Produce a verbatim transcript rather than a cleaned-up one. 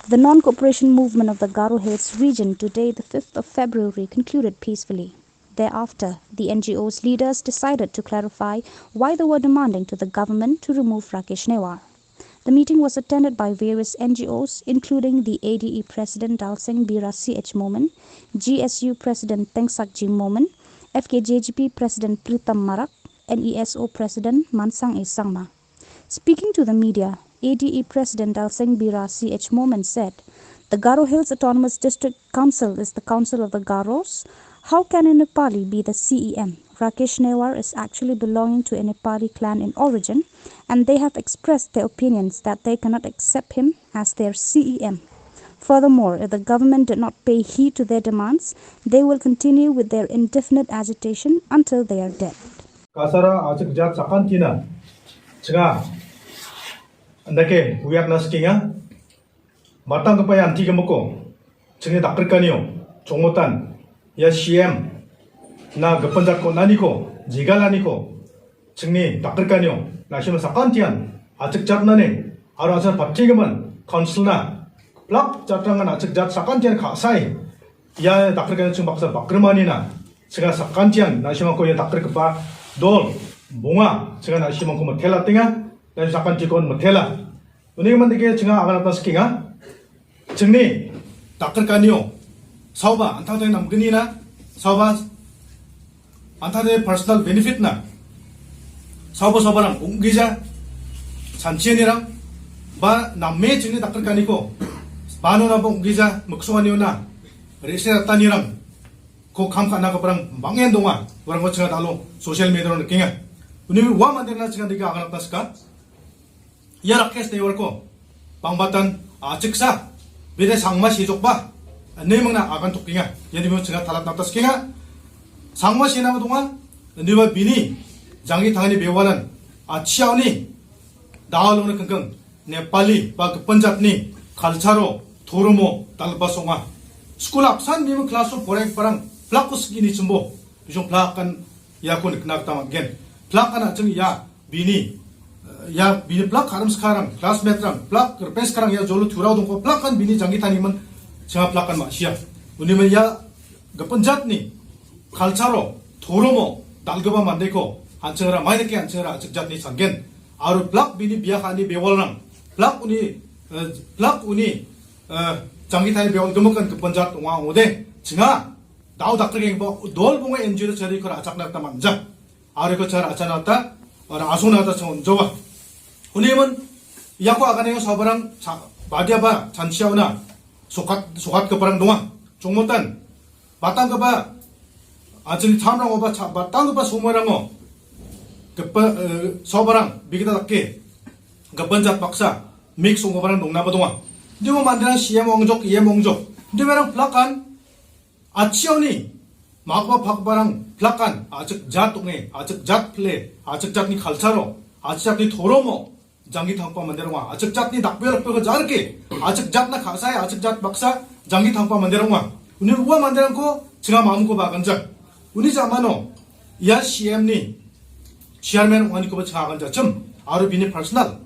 The non-cooperation movement of the Garo Hills region today, the fifth of February, concluded peacefully. Thereafter, the N G O's leaders decided to clarify why they were demanding to the government to remove Rakesh Newar. The meeting was attended by various N G Os, including the A D E President Dalseng Bira C H Momin, G S U President Tengsakji Momin, F K J G P President Pritam Marak, N E S O President Mansang A Sangma. Speaking to the media, A D E President Dalseng Bira C H Momin said, "The Garo Hills Autonomous District Council is the council of the Garos. How can a Nepali be the C E M? Rakesh Newar is actually belonging to a Nepali clan in origin, and they have expressed their opinions that they cannot accept him as their C E M. Furthermore, if the government did not pay heed to their demands, they will continue with their indefinite agitation until they are dead." Kasara achik jat sakan tina. Chinga. Andake, uyak na skinga. Batang kapa ya anti kemako. Chingni dakar kanio. Chongotan. Ya C M. Na gapanjat ko nani ko. Jigal ani ko. Chingni dakar kanio. Na shima sakan tian. Achik jat nani. Aro achar pati keman. Council na. Plak jat rangan achik jat sakan tian kha sai. Ya dakar kanio ching baksa bakar mani na. Chinga sakan tian. Na shima ko ya dakar kapa. Dol. Bunga. Chinga na shima ko matela tinga. Na sakan tikon matela. Uni man dike chinga agan atas kinga. Chingni. Dakar kanio. Sauba. Antang tang nam gini na. Sauba. Antang de personal benefit na. Sauba sauba rang. Unggiza. Sanchia ni rang. Ba nam me chingni dakar kaniko. Bano na ba unggiza. Muksuani na. Rese rata ni rang. Ko kam kana ka perang. Bangin donga. Orang ko chinga dalo. Social media na kinga. Uni wa mandir na chinga dike agan atas ka. Ya Rakesh Newar ko. Pangbatan, ah, chiksa. Bide sangma si jokba. Ani mangna agan tok kinga. Yani mo chinga thalat natas kinga. Sangma si nama tunga. Niwa bini. Jangi thangani bewalan. Achiaw ni. Dawal ona kengkeng. Nepali, ba gapanjat ni. Culture o. Thurumo. Talba songa. School apsan bima class o poreng parang. Plakus gini chimbo. Bijong plakan. Ya kun kena tama gen. Plakan acheng ya. Bini, eh, ya, bini plak haram sekarang, classmate rang, plak kerpes sekarang ya jolo thurau dongko plak kan bini janggi tani man, chinga plak kan ma sia. Uni man ya, gapanjat ni, culture o, thurumo, dalgaba mandeko, hanchera, mai deke hanchera, chekjat ni sangen. Aru plak bini biya kani bewal rang, plak uni, eh, plak uni, eh, janggi tani bewal gemukan gapanjat wa ngode, chinga, dau dakter geng ba, dol bunga N G O chari kora achak nak taman ja. Are ko char achana ta, ora asuna ta chon jowa. Uni man, ya ko akan yang sabarang, cha, badia ba, chansia una, sokat, sokat ke perang doang. Chongmotan, batang ke ba, achini tham rang oba, cha, batang ke ba semua rang o. Ke pe, eh, sabarang, bigita laki, ke penjat paksa, mix semua barang dong napa doang. Dia mau mandiran siam ongjok, iam ongjok. Dia barang pelakan, Achiaw ni, makba phak barang, plakan, achek jat tunge, achek jat ple, achek jat ni culture o, achek jat ni thorom o, janggi thangpa mandir wa, achek jat ni dakbe lakbe ko jar ke, achek jat na khasai, achek jat baksa, janggi thangpa mandir wa. Uni ruwa mandir ko, chinga mamu ko ba ganjak. Uni jamano, ya C M ni, chairman wani ko ba chinga ganjak chem, aru bini personal.